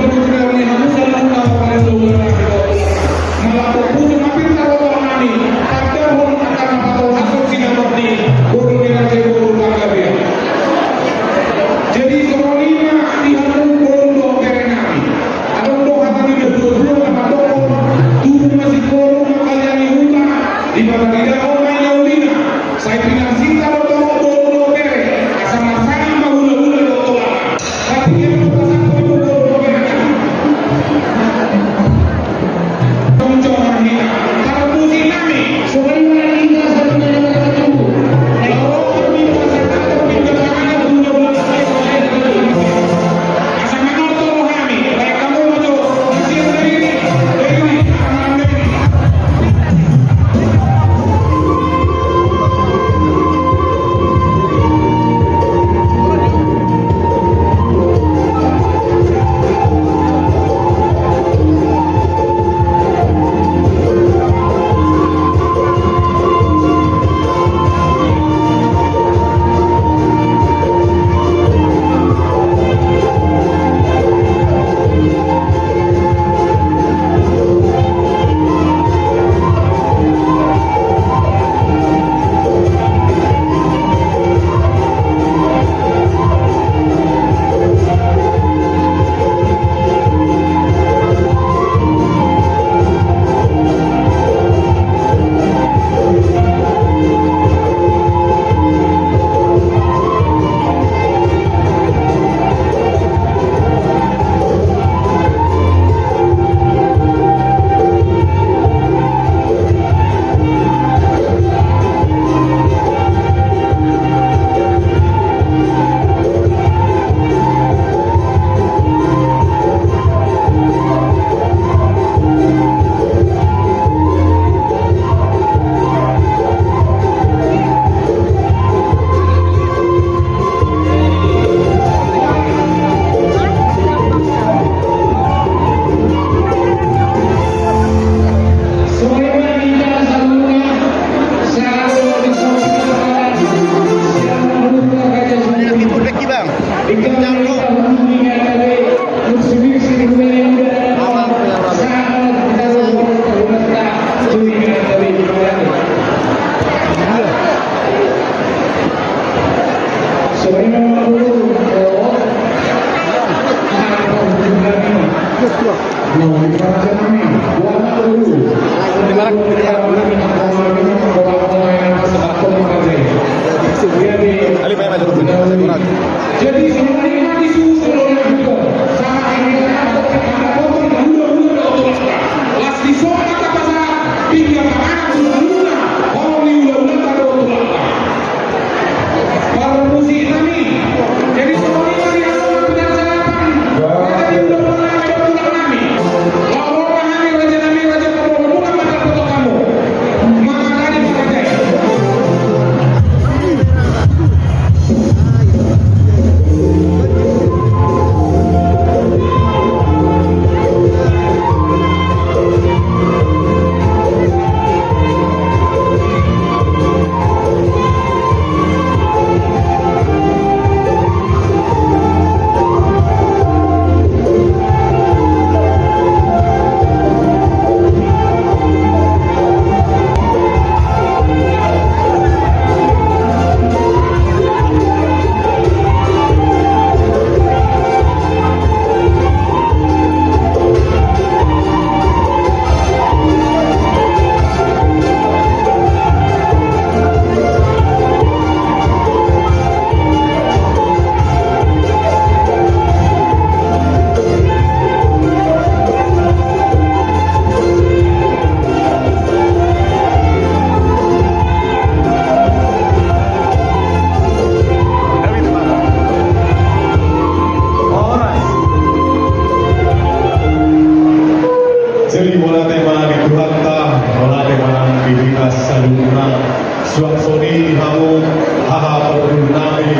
Jadi, songon i ma disuhut oleh hukum. Sama ini kan ada potong hula-hula dari Oto Langka. Las dison ma tapasahat, tinggal panganan hula-hula, holong ni hula-hula dari Oto Langka. Parmusik nami. Jadi, songon i ma di halaman penjarapan. Jadi, hula-hula dari Oto Langka nami. Laho ma hami, raja nami, raja pamoruon, muna ma tapasahat hamu. Mangangani partai. Jadi, mauliate ma di Tuhanta, mauliate ma di hita saluhutna. Suang songon i di hamu, haha parhundul nami,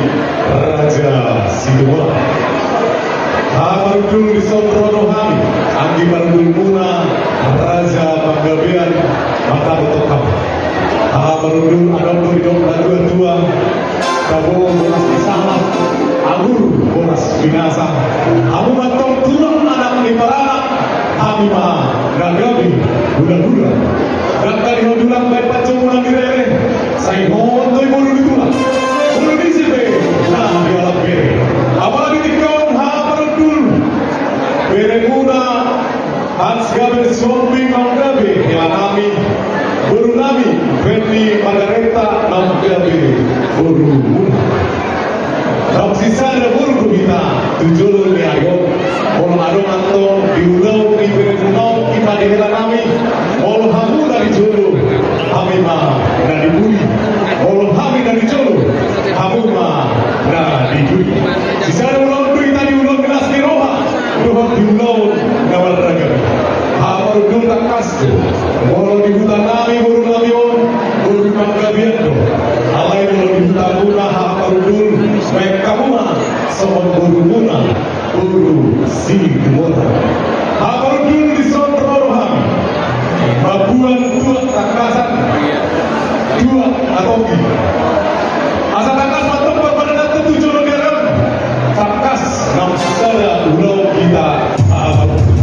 Raja Situmorang. Haha parhundul, dison ro do hami, anggi parhundulmuna, Raja Panggabean, mangkatai hamu. Haha parhundul, adong do didok natua-tua, tabo boras ni sahat, anggur boras binasa. Hamu ma antong tulang anak ni paranak, hami ma na gabe hula-hula. Dangka ni hula-hula baen panjomuna ni rere. Sai hot do i boru ni tulang. Boru ni sipe na dialap bere. Apalagi tingkos haha parhundul, beremuna Hans Gabriel Sihombing naung gabe hela nami, boru nami Feni Margareta naung gabe borumuna. Naung sisada boru do hita tu jolo ni ari on. Molo adong antong di ulaon ni beremuna on, i ma di hela nami. Molo hamu na di jolo, hami ma na di pudi. Molo hami na di jolo, hamu ma na di pudi. Sisada ulaon do hita di ulaon ni las ni roha dohot di ulaon na marragam i. Haha parhundul, tangkas do, molo di huta nami boru nami on, boru ni Panggabean do. Alai molo di hutamuna, haha parhundul, baen hamu ma songon borumuna, boru Situmorang. Haha parhundul, dison ro do hami mamboan tuak tangkasan, tuak na tonggi. Asa tangkas ma antong parpadananta tu jolo ni ari on. Tangkas naung sisada ulaon hita, haha parhundul.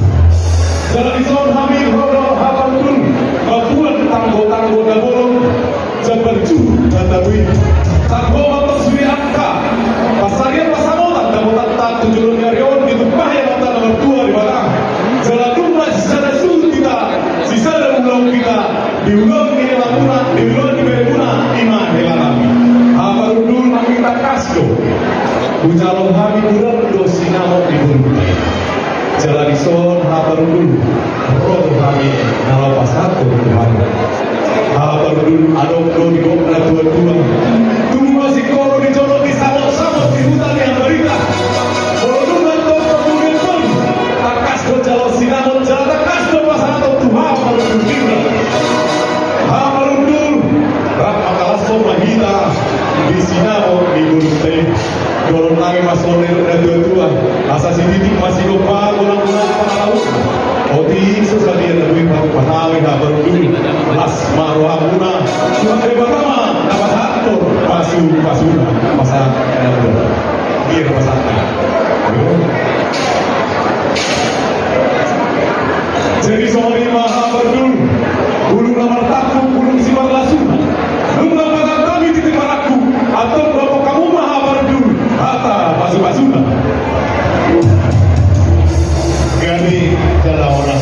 Jala dison hami ro do, haha parhundul, mamboan tanggo-tanggo na bolon, jambar juhut na tabo i. Tanggo ma antong sude angka pansarian pansamotan damotanta tu jolo ni ari on, ditumpahi Amanta na martua Debata. Jala dung ma sisada juhut hita, sisada ulaon hita, di ulaon ni helamuna, di ulaon ni beremuna, i ma hela nami. Haha parhundul, nangkin tangkas do hujalo hami, godang do sinamot ni borunta i. Jala dison, haha parhundul, ro do hami na laho pasahathon tu hamu. Haha parhundul, adong do didok natua-tua, tubu ma singkoru di jolo ni samot-samot di huta ni Ambarita. Molo dung antong pamuli-uli, tangkas do jalo sinamot, jala tangkas do pasahaton tu haha parhundul. Haha parhundul, rap mangkalashon ma hita di sinamot ni borunta i. Dohonon nami ma songon na nidok natua-tua: Asa sititik ma sigompa, gonang-gonang panalaus. Otik so sadia na boi patupa hami, haha parhundul, las ma rohamuna. Tuhan Debata ma na pasahathon pasu-pasuna. Pasahat na boi. Biar pasahat. Jadi songon i ma, haha parhundul, bulung na martangkup, bulung simarlasuna. Nunga pasahat hami titi marangkup, antong dohot hamu ma, haha parhundul, hata pasu-pasuna. Gani jala ora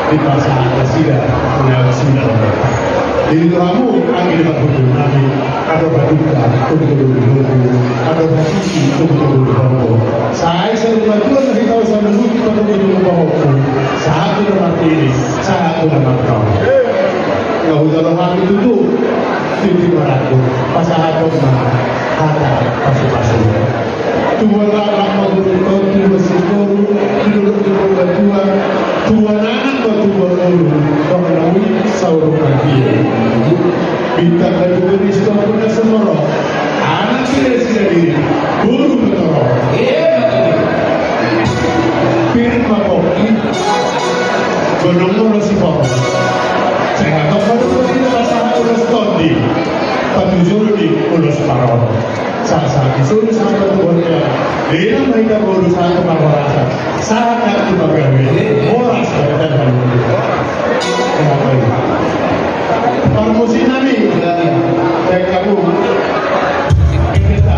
Di pasahat nasida na sida. Jadi tu hamu anggi na marhundul nami, adong haduka togu-togu di lombu, adong hatiti togu-togu di horbo. Sai saur matua na hita usaha menuju patogu-togu pahompu, sahat tu na martiri, sahat tu na martau. Na hujalo hami tutu tintin marangkup, pasahathon ma hata pasu-pasu. Tubuan laklak ma boruonta, tubuan singkoru, tubuan tubuan batua, tubuan anak ma tubuan boru, dongan na uli saur matua. Bintang na tubuan i sitompul na sumorop, anak tina sidadiri, boru ma torop. Pir ma pongki, gondang ma ulos siporong. Sai hatop ma dohot i na pasahat ulos tondi, patujolo ni ulos parorot. Sahat-sahat ni solu sahat tu bontean. Lean ma hita boru sahat tu parhorasan. Sahat nang tu pagabe. Horas ma hita boru. Parmusik nami. Baik, kamu. Kita.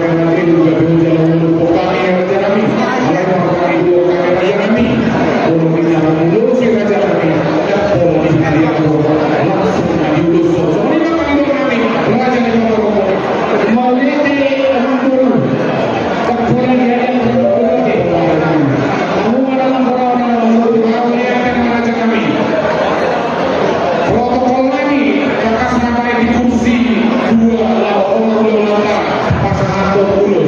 Raja nami, alai marga ni dua kami raja nami. Molo di dalam mulut si raja nami, dan molo di hadiah langsung diurus. Songon i ma pangidoan nami, raja ni parboruon. Mauliate amang boru. Takkona di hadiah parboruon. Mauliate raja nami. Protokol nami, bagas na baen di kursi dua laho on ulaonta, pasahathon ulos.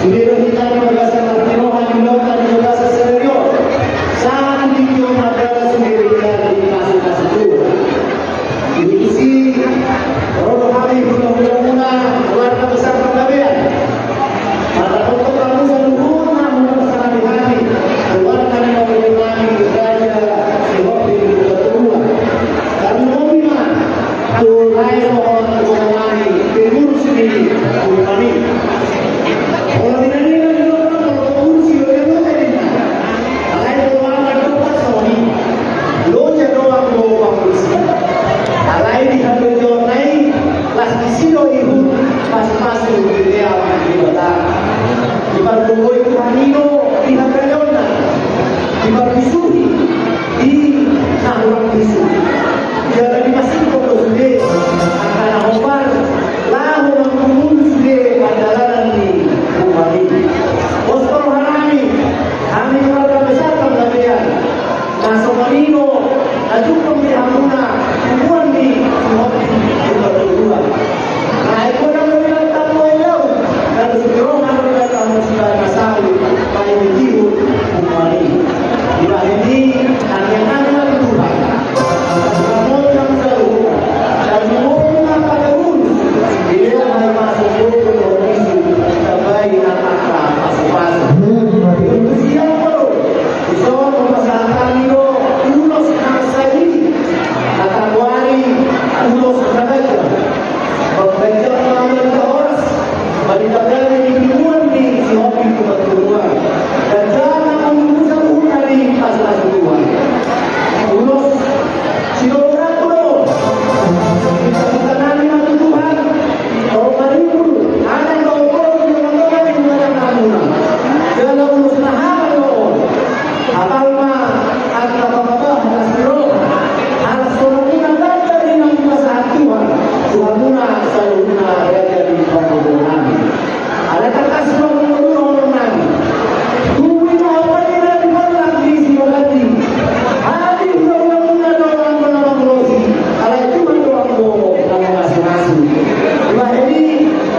Sude do hita di bagasan parrohaon, di bagasan sadari on. Sahat tu tingki on mardalan sude do hita di pasu-pasu Tuhan. Di sini, ro do hami hulahula muna, keluarga besar Panggabean. Mardapothon hamu saluhutna muna pasangapi hami, keluarga ni hulahula nami di Raja Sihombing Botobuan. Tarlumobi ma tu lae dohot gogo nami, pengurus ni hulahula nami. Olo, di na ninna do, olo, pengurus i, olo, olo, ninna. Alai olo, angka dohot songon i. Loja do anggo pengurus i. Alai di halojaonna i, las disi do ihut pasu-pasu dilean Debata. Dipargogoi Tuhan i do di hagaleonna. Diparbisuhi di na hurang bisu. Jala dipasingot do sude angka na hombar laho mangkubuhon sude pardalanan ni Tuhan i. Pos do roha nami, hami keluarga besar Panggabean, na songon i do na jumpang di hamuna tubuan ni Sihombing Botobuan. Ai godang do dilatangmu ai laut, na dohot roha do dilatangmu sibaen na saut, paima ihut Tuhan i. Dibahen i, tangiang nami ma tu Tuhan. Ramoti ma saluhutna. Tarlumobi ma angka pengurus. Dilean ma sogot dohot bisu, tambai angka pasu-pasu. Siap, bro. Dison hupasahat hami do ulos na sai, na tagoari ulos na ganjang. Pambahenan na horas, marhite gabe ni tubuan ni Sihombing Botobuan. Ganjang ma hamu saluhutna di pasu-pasu Tuhan. Ulos sidohonon do. Minta-minta nami ma tu Tuhan. Tong marimbul, adong do ulos di tonga-tonga ni ulaon namuna. Jala ulos na hata do on. Apal ma angka pangabah na siro, alas songon i na tanda di na hupasahat Tuhan tu hamuna saluhutna raja ni parboruon nami. Ala tangkas ma mangolu dohonon nami. Tubu i ma homa ni na di porlak ni Simalandi. Hami hulahula muna do anggo na mangulosi, alai Tuhan do anggo na mangasuasu. Dibahen i,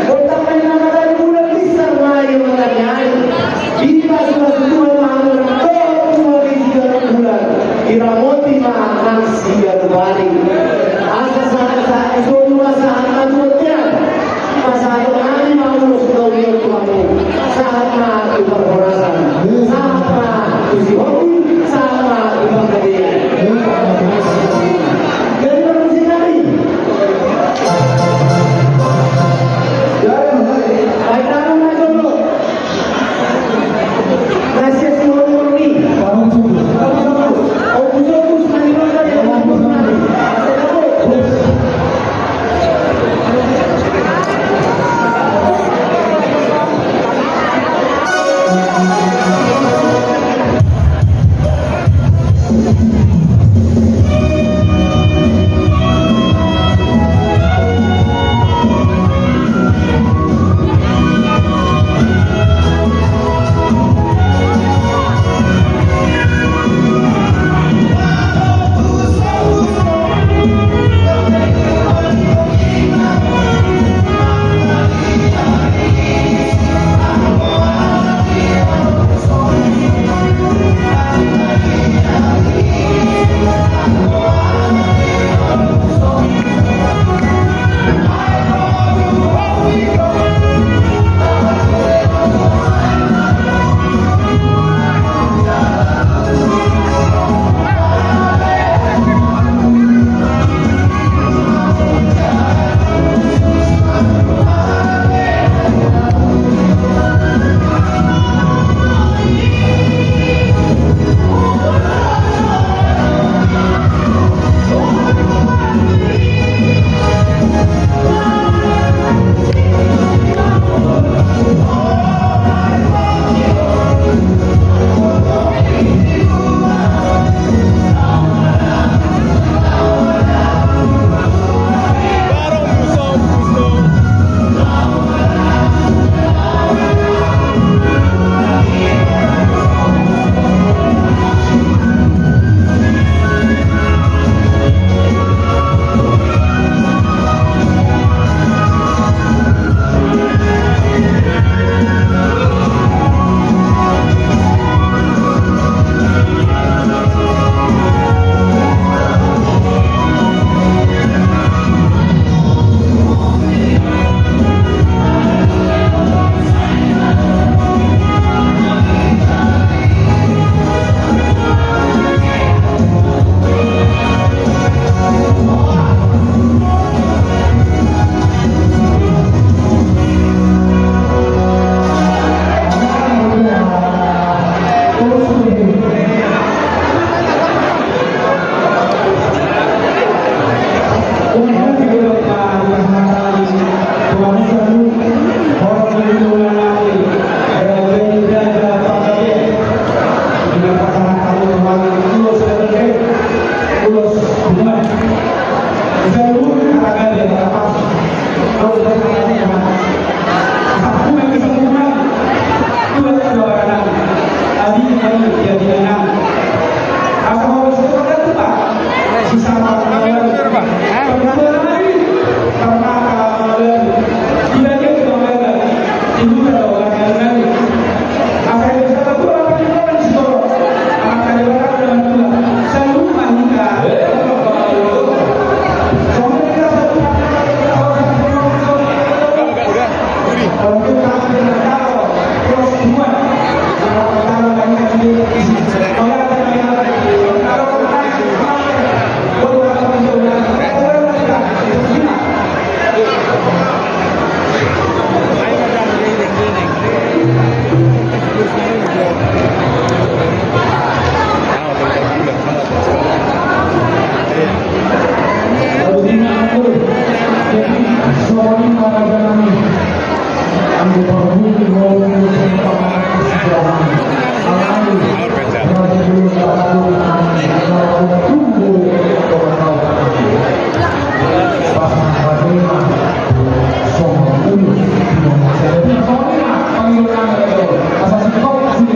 dohot ma inna mata ni bulan, binsar ma ia mata ni ari. Dipasu-pasu Tuhan ma hamu nang dohot tua ni siganup bulan, diramoti ma nang siganup ari. Asa sahat-sahat ni solu ma sahat ma tu bontean. Pasahaton nami ma ulos na uli on tu hamu. Sahat ma tu parhorasan. Sahat ma tu Sihombing, sahat ma tu Panggabean. Jadi parmusik nami. Jadi parmusik nami. Baik, tangan na jolo.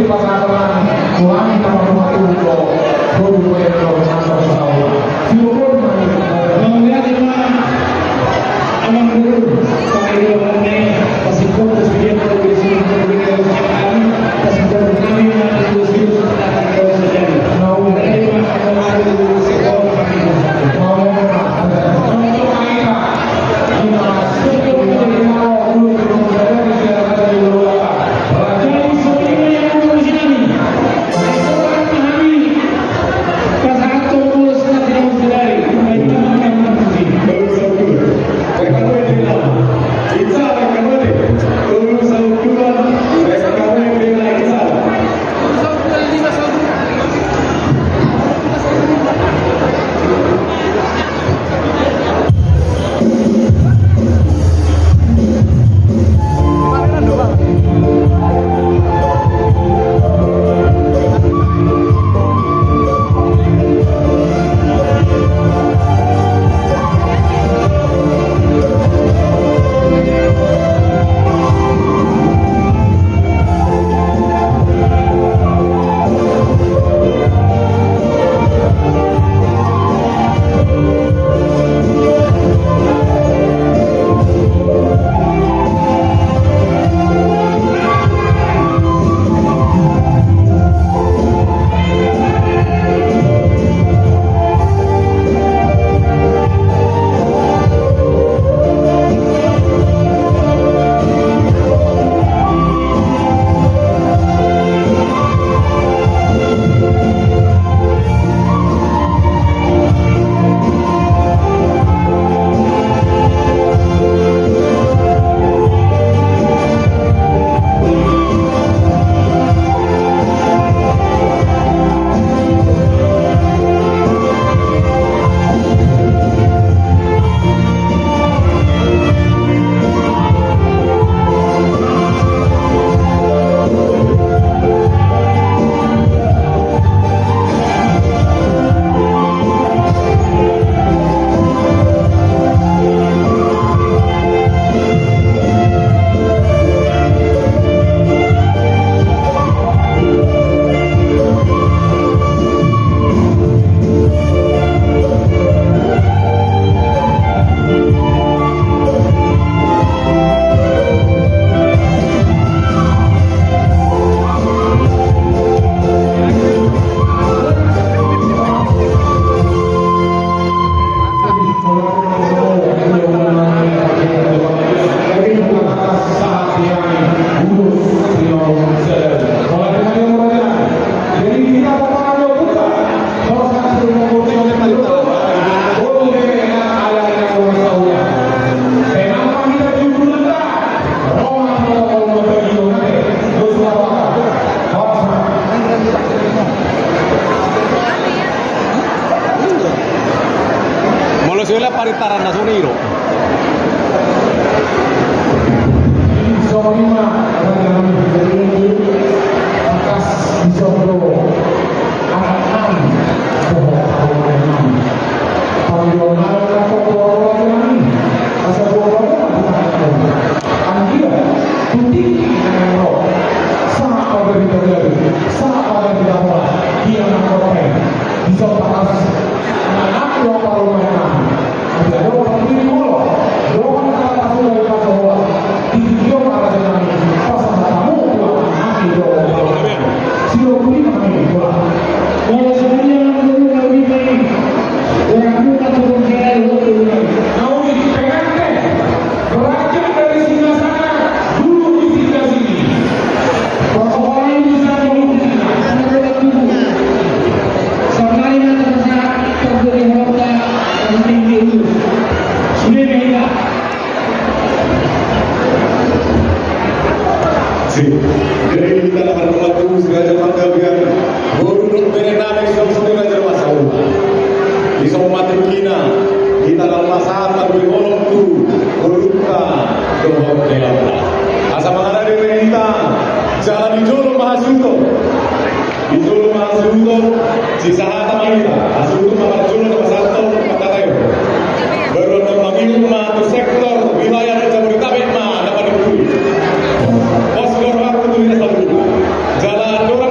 Pasangan, ulangi nama Tuhan dulu, dulu, dulu, dulu, dulu, dulu. Mauliate ma amang guru, pakai dua hal ne, pasti fokus dia kalau di sini, kalau di dalam sekali, pasti fokus kami, nanti terus, terus, terus, terus, terus. Mauliate ma amang guru, sekolah pakai dua hal. Mauliate ma. Contoh aja. Raja i songon i ma i anggo muse nami. Ai songon i ma hami pasahathon ulos na tinamot sadari. Baik, baik, baik. Molo so ela paritaran na songon i do. Songon i ma raja nami, tangkas dison do anak nami dohot parumaen nami. Panggilan nami na tongtong raja nami, asa boha ma anggiat tu tingki na naeng ro, sahat ma gabe gabe, sahat ma gabe gabe, dia na korban. Dison tangkas anak nami dohot parumaen nami. Adong patudu molo dohot na tangkas ro di pasahola. Di tingki on ma raja nami pasahat hamu tu anak nami dohot parumaen nami. Sidok tu dia nami dohot. Molo songon i ma nang dulu na uli nami. Orang tua tu orang kaya dohot tu orang. Nauli pengantin. Beranjak dari singgasana, duduk di singgah sini. Persoalan bisa dulu. Sangkali mata besar, terjadi honda, yang tinggi dulu. Sudah beda. Sip. Jadi, hita na marhormat tu Raja Panggabean. Boru dohot bere nami songon i Raja Masaula. Dison ma tingkina, hita na marsahat marbue holong tu boruta dohot dainang. Asa mangaradei ma hita, jala di jolo ma hasuhuton. Di jolo ma hasuhuton, sisahata ma hita. Hasuhuton ma parjolo na pasahathon, pangkataion. Baru annon mangihut ma tu sektor wilayah Jabodetabek ma na paling uli. Pos do rohangku tu hita saluhutna. Jala andorang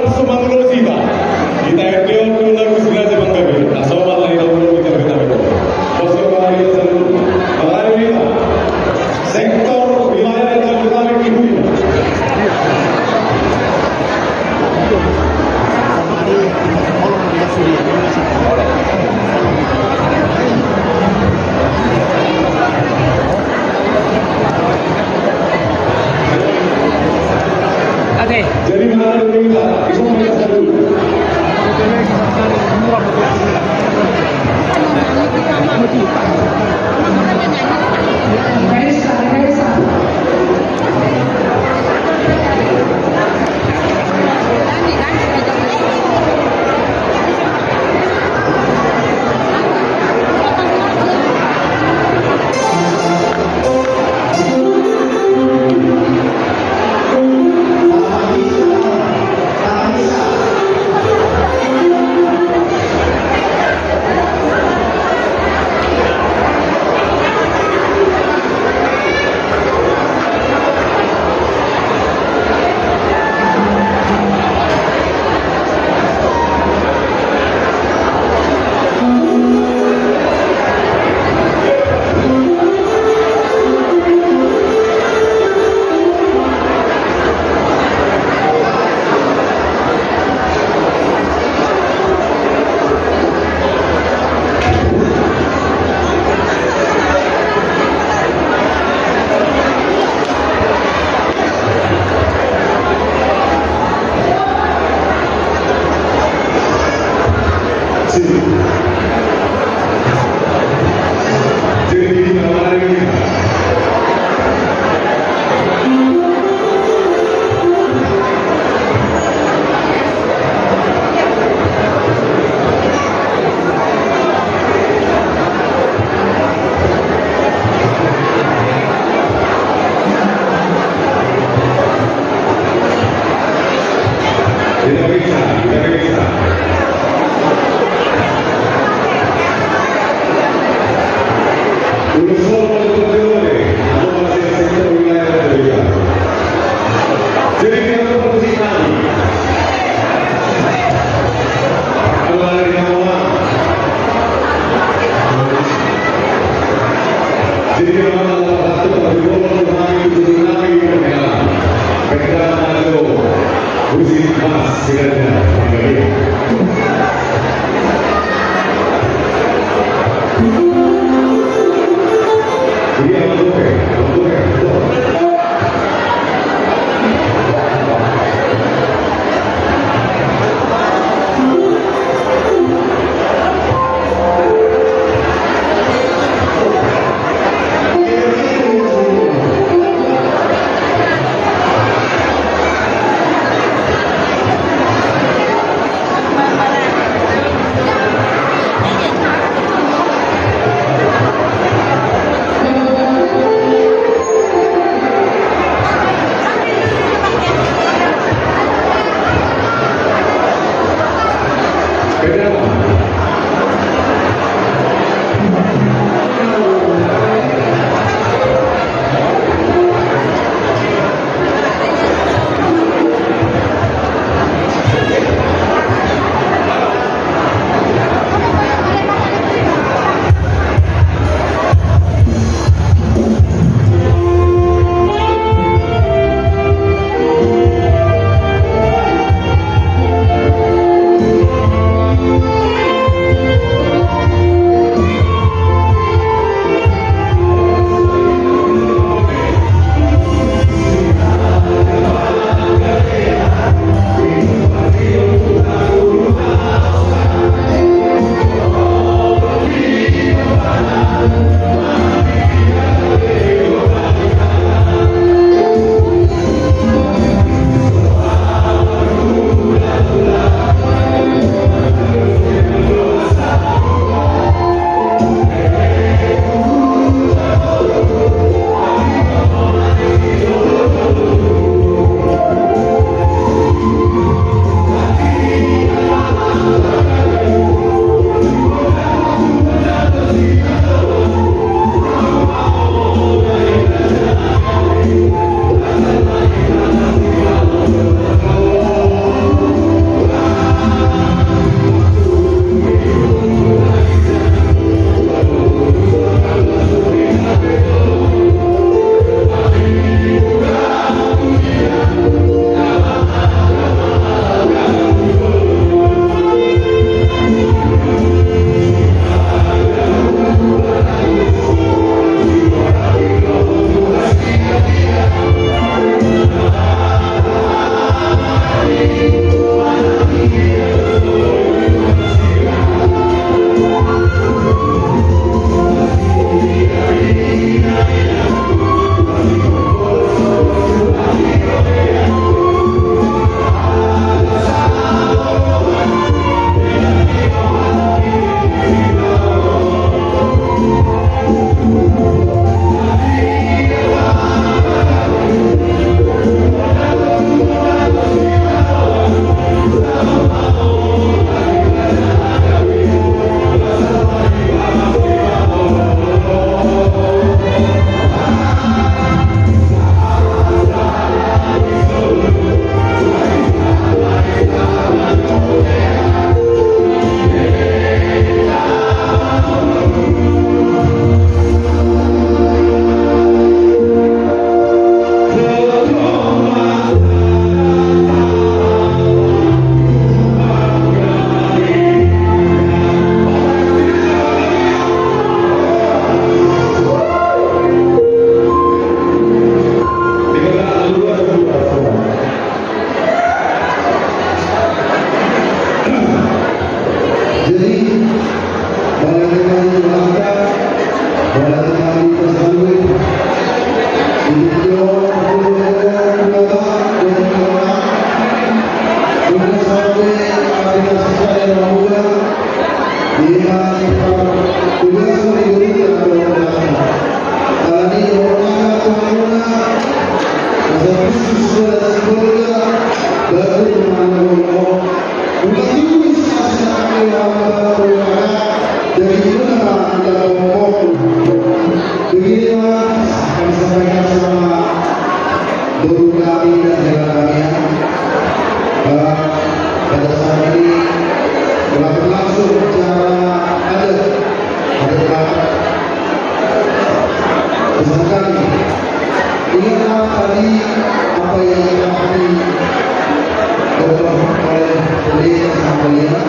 oleh pendeta sama kalian.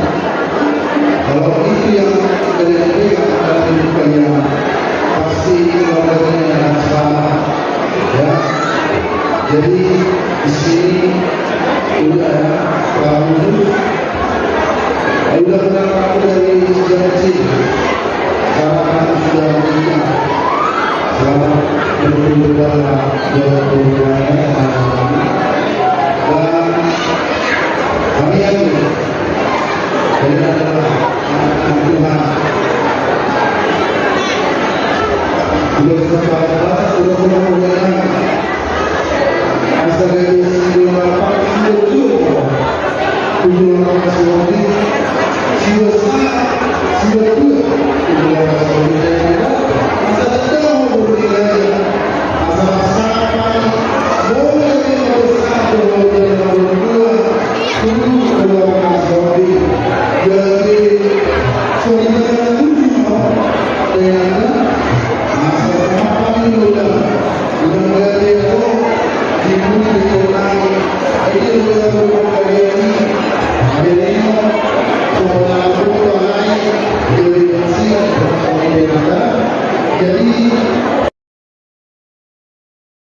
Kalau itu yang kalian pegang dalam hidup kalian, pasti keluarganya akan selamat. Ya. Jadi di sini udah ada pelaut. Udah ada pelaut dari sejak kecil. Sekarang kan sudah menikah. Selamat berkumpul pada dua puluh bulan ya, teman-teman. Dan kami yakin kalian adalah anak-anak Tuhan. Sudah sempat, sudah sempat. Asa gabe sido lapan, sido dua. Tujuh lapan, sido dua. Sido sa, sido dua. Tujuh lapan, sido dua. Asa tanda mau bertiga. Asa pasangan. Mau jadi nomor satu, mau jadi nomor dua. Tujuh lapan, sido dua. Jadi, sorry, tujuh, Pak. Ternyata, asa pasangan. Jadi,